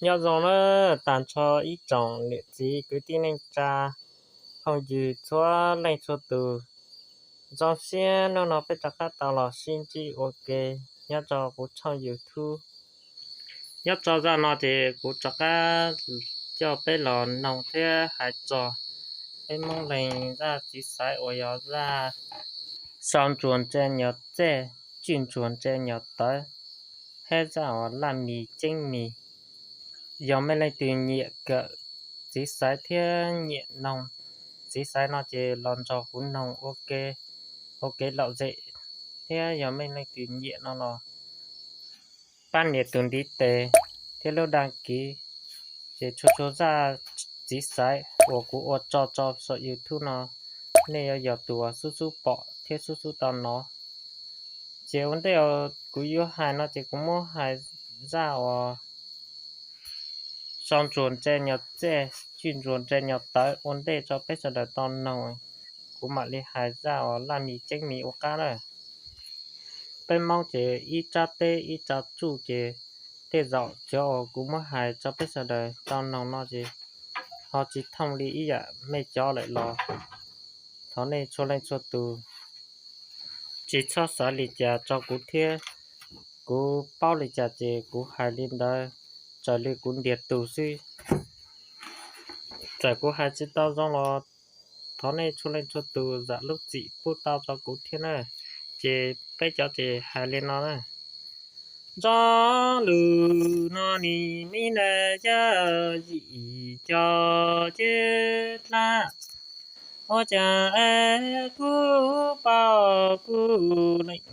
Nyob zoo nawb, tag nrho ib tsoom niam txiv kwv tij neej tsa phooj ywg txhua leej txhua tus. Zoo siab hnub no peb rov qab tau los sib ntsib ua ke nyob rau kuv tshooj YouTube. Nyob rau zaj no ces kuv rov qab coj peb los noog thiab hais txog peb Hmoob leeg zaj txiv xaiv uas yog zaj sau ntsuas ntse nyog txej, tswj ntsuas ntse nyog tawv, thiab zaj uas laj mis ceeb mis. Yog mej leej twg nyiam kawm txiv xaiv thiab nyiam noog txiv xaiv no ces los nrog kuv noog ua ke, ua kev lom zem. Thiab yog mej leej twg nyiam no los pab nias tus ntiv tes thiab lub dag kiv, ces txhua txhua zaj txiv xaiv uas kuv ua tso tso saum YouTube no, nej yuav yog tus uas xub xub pom thiab xub xub tau nov. Ces ua ntej kuv yuav hais no ces kuv muab hais zaj uas sau ntsuas ntse nyog txej, tswj ntsuas ntse nyog tawv ua ntej rau peb sawv daws tau noog. Kuv mam li hais zaj uas laj mis ceeb mis ua qab na. Peb Hmoob ces ib tsab teb ib tsab tsuj ces tej zaum cov uas kuv muab hais rau peb sawv daws tau noog no ces ho tsis thooj li ib yam mej cov lawm los thov nej txhua leej txhua tus tsis txhob xav li cas rau kuv thiab. Kuv paub li cas ces kuv hais li ntawd, raws li kuv ntiag tug xwb. Txawm kuv hais tsis tau zoo los thov nej txhua leej txhua tus zam lub txim pub tau rau kuv thiab na. Ces peb cov ces hais li no na. Nco lus no nim me na yaj yim co cev dlab, ua cas es kuv pom kuv leej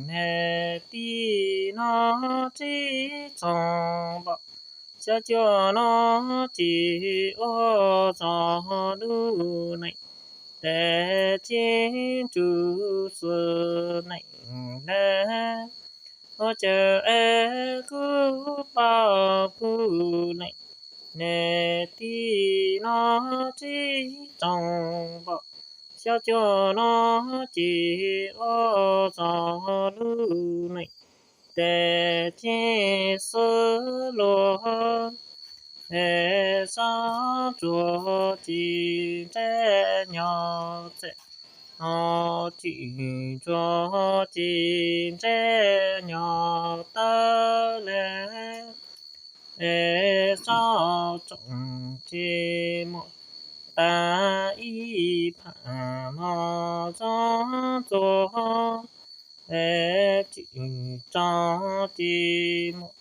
niam tij no tsis txhob npam. Xyov cuag no ces ua txog lub neej tes ces tsuj xwb neej lawm. Ua cas es kuv pom kuv leej niam tij no tsis txhob npam. Xyov cuag no ces ua txog lub neej tes ces xwb luag es sab ntsuas ces ntsej nyog txem, ho tsis ntsuas ces ntsej nyog tawv lawm. Es sab tsoom ces muaj tas ib phav mos txob txuas, es tsis tso ces muaj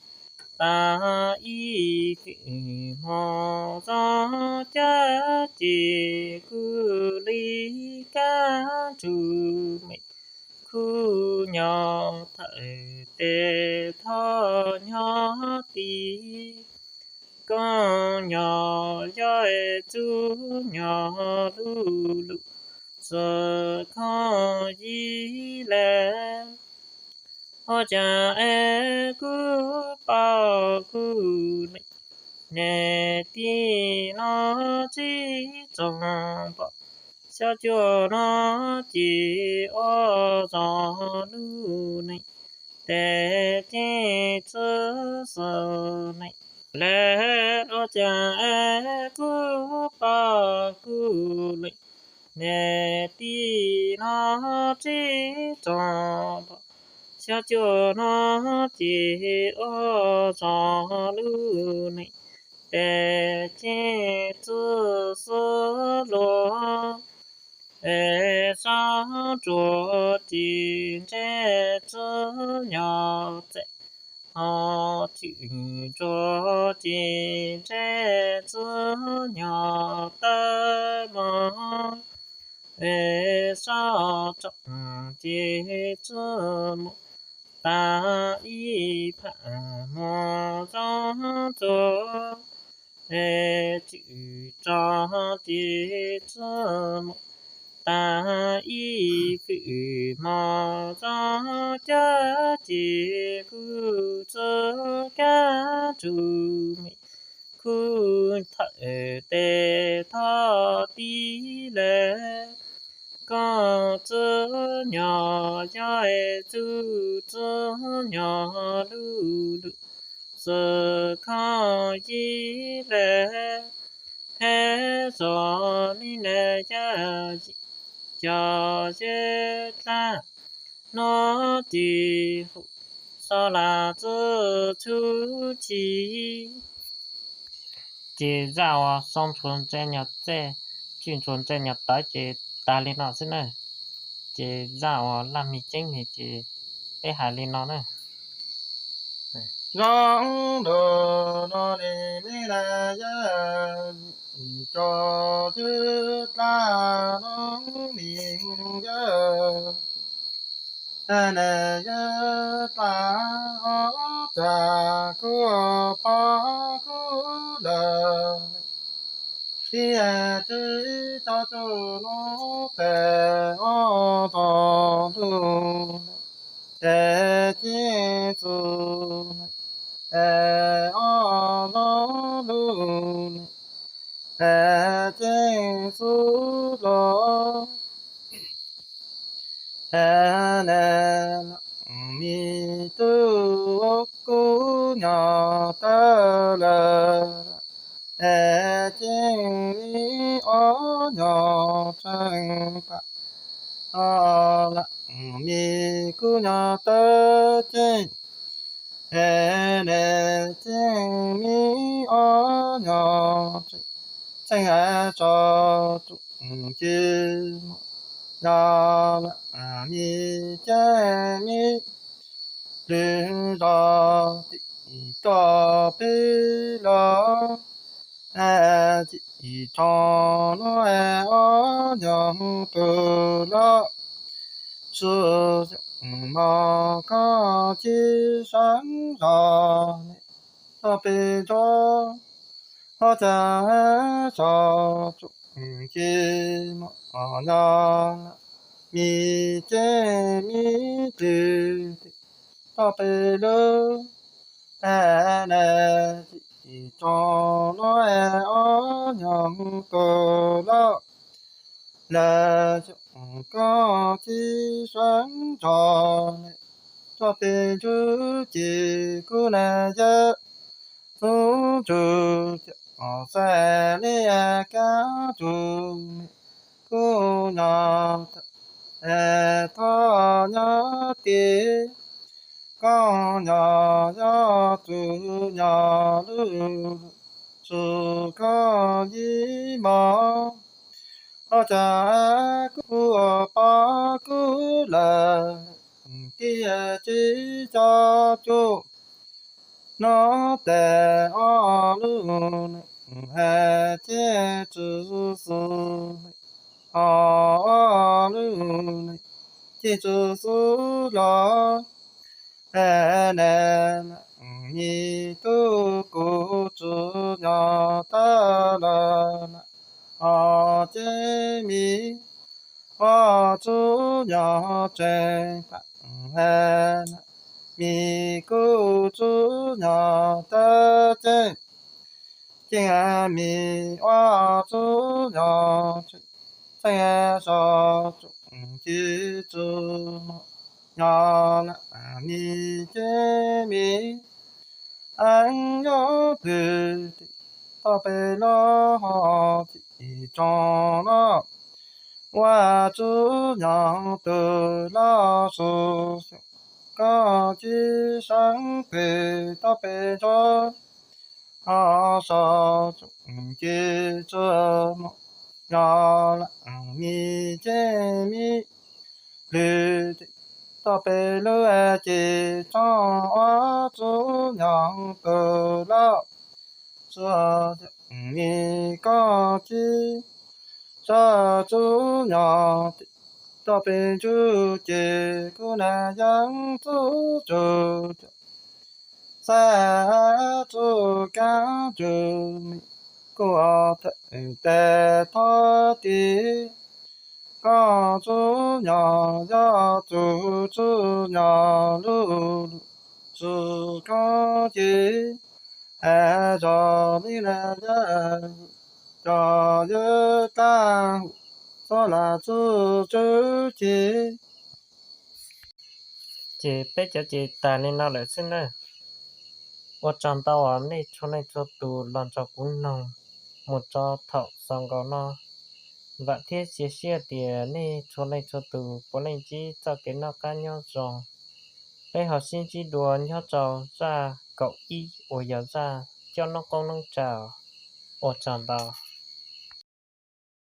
tas ib fwm mos txob cab ces kuj li kab ntsug me khub nyom thawm tes thoj nyob tid. Koj nyom yog txub nyom lub lus xwb koj yib lawm. Ua cas es kuv pom kuv leej niam tij no tsis txhob npam. Xyov cuag no ces ua txog lub neej tes ces tsuj xwb neej lawm. Ua cas es kuv pom kuv leej niam tij no tsis txhob npam. Xyov cuag no ces ua txog lub neej tes ces tsuj xwb luag es sab ntsuas ces ntsej txwb nyom txem, ho tsis ntsuas ces ntsej txwb nyom tawv mog. Es sab tsoom ces tsuj muaj tas ib phav mos txob txuas, es tsis tso ces tsuj muaj tas ib fwm mos txob cab ces kuj txwb kab ntsug me khub thawm tes thoj tib lawm. Koj txwb nyom yog txub txwb nyom lub lus txwv koj yib lawm, hab zov li na yog cov yawg dlaab, nuav tis hum xov las txuj txhub ci. Ces zaj uas Xoo Ntxhuav Ntse Nyuas Txej, Tswj Ntxhuav Ntse Nyuas Tawv ces tas li no xwb na. Ces zaj uas Laj Mim Ceeb ne ces peb has li no na. Zoo ntuj no ne, neb na yog cov yawg dlaab, neb ne yog ne yawg dlaab, ob cag kuv pog kuv lawm. Tib tsis tso tsuj nuav tes ob tog lug, tes ceeb txuj es ob log lug, tes ceeb txuj los es ne, Laj Mim tub kuv nyuas tawv lawm, es ceeb Mim ob nyuas tseem pam, Laj Mim kuv nyuas tawv ceeb, es ne ceeb Mim ob nyuas tseem, tseem tso tsuj ci mog, yog Laj Mim ceeb Mim lwg zog tim toj peb los, es cim tso nuav es ob nyuas tug loj, tsuj xyoo mog koj tsis seev zog ne, toj peb ntsuag, ob cag tso tsuj ci mog, yog Laj Mim ceeb Mim lwg tim toj peb lug, es ne cim tso nuav es ob nyuas tug loj, lawv xyoo koj tsis seev zog ne, toj peb ntsuag ces kuv na yawg tub tsuj ci, xav li kab tsuj me, kuv nyuas tawv es thov nyob tim, koj nyuas yog tsuj nyuas lug, tsuj koj yib mog, ob cag kuv pog kuv lawm, tib tsis tso tsuj nuav tes ob lug, es ceeb tsuj xwb, ob lug, ceeb tsuj xwb los, es ne, Mim tub kuv tsuj nyuas tawv lawm, ob ceeb Mim ob tsuj nyuas tseem pam, es Mim kuv tsuj nyuas tawv ceeb, ceeb Mim ob tsuj nyuas tseem, tseem so tsuj ci tsuj mog, yog Laj Mim ceeb Mim eeb nyob twg tim toj peb lug, cim tso nuav ua tsuj nyuas tug loj, tsuj xyoo koj tsis seev pem toj peb ntsuag, ho so tsuj ci tsuj mog, yog Laj Mim ceeb Mim lwg tim toj peb lug, cim tso ua tsuj nyuas tug loj, tsuj xyoo Mim koj tsis so tsuj nyuas tim toj peb ntsuag ces kuv na yeej txuj tsuj ci, xav tsuj kab tsuj me, kuv thawm tes thov tim, koj tsuj nyuas yog tsuj tsuj nyuas lug, tsuj koj ci, es zog li na yog cov yawg dlaab, xov las txuj tsuj ci. Ces peb cov ces tas li no lawm xwb na. Ua tsaug ntau nej txhua leej txhua tus los nrog kuv mloog mus rau thaum xaus nkaus no. Vam thiab cia siab tias nej txhua leej txhua tus puav leej ntsib txoj kev noj qab nyob zoo. Peb ho sib ntsib dua nyob rau zaj kaum ib uas yog zaj coj noob qoob noob tsav. Ua tsaug ntau.